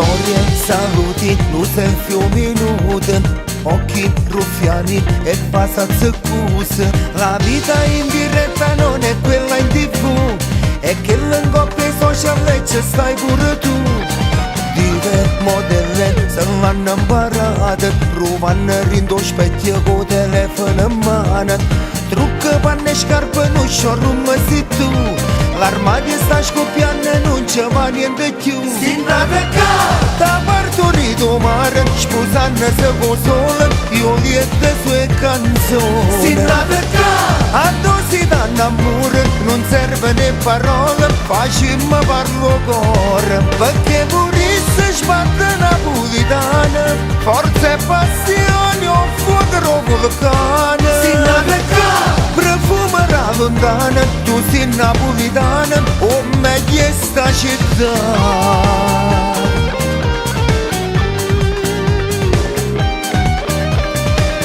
Storie, saluti, nu selfie un minut, occhi ruffiani e passa zuccus. La vita in diretta non è quella in tv, e che l'ncopp 'e social e ce stai pure tu. Dive, modelle, se l'hanno imparata, provano dint' 'o specchio co' telefono in mano. Trucco, panne e scarpe, nu showroom si tu. L'armadio sta scoppiando e non ce va niente più. Si nata ccà, t'ha partorito 'o mare, sposannose co' sole, e 'o lietto so 'e canzone. Si nata ccà, addò si t'annammure, nun servono 'e parole, facimmo parla 'o core. Pecché pur'isso sbatte napulitano, forza e passione, 'o fuoco d' 'o vulcano. Si nata ccà, profumo da lontano, tu si napulitano, 'o meglio 'e sta città.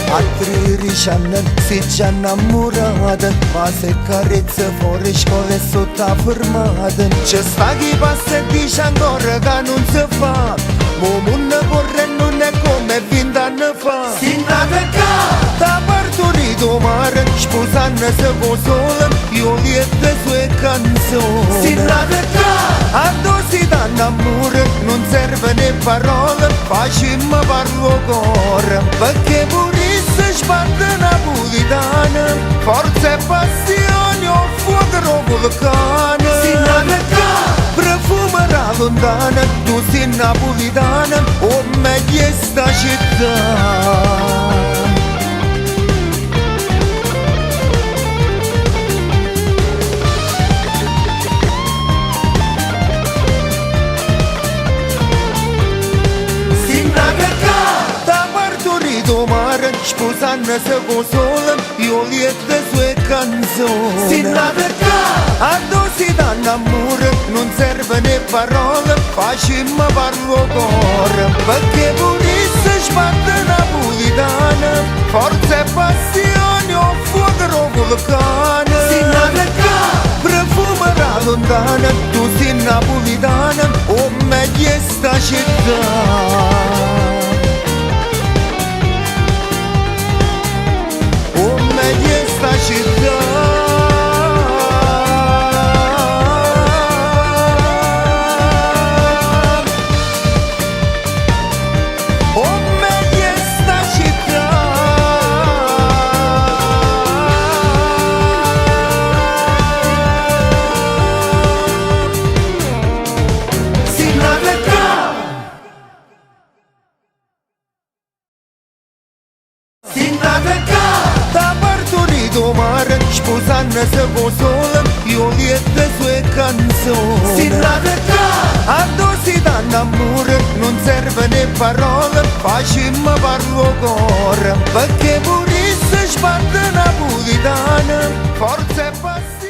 A 13 anni si già innamorata, vase e carezze fore scola e sotto 'a fermata. Ce sta chi passa e dice ancora ca nun se fa, ma 'o munno corre e nun è comme vint'anni fa. Si nata ccà, t'ha partorito 'o mare, sposannose co' 'o sole e 'o lietto so 'e canzone. Si nata ccà, addò si t'annammure, nun servono 'e parole, facimmo parla 'o core. Pecché pur'isso sbatte napulitano, forza e passione, 'o fuoco d' 'o vulcano. Si nata ccà, profumo da lontano, tu si napulitano, 'o meglio 'e sta città. Si nata ccà, t'ha partorito 'o mare, sposannose co' 'o sole e 'o lietto so 'e canzone. Si nata ccà, addò si t'annammure, nun servono 'e parole, facimmo parla 'o core. Pecché pur'isso sbatte napulitano, forza e passione, 'o fuoco d' 'o vulcano. Si nata ccà, profumo da lontano, tu si napulitano, 'o meglio 'e sta città. 'O meglio 'e sta città. 'O meglio 'e sta città. Si nata ccà. Si nata ccà, t'ha partorito 'o mare, sposannose co' 'o sole e 'o lietto so 'e canzone. Si nata ccà, addò si t'annammure, nun servono 'e parole, facimmo parla 'o core. Pecché pur'isso sbatte napulitano, forza e passione.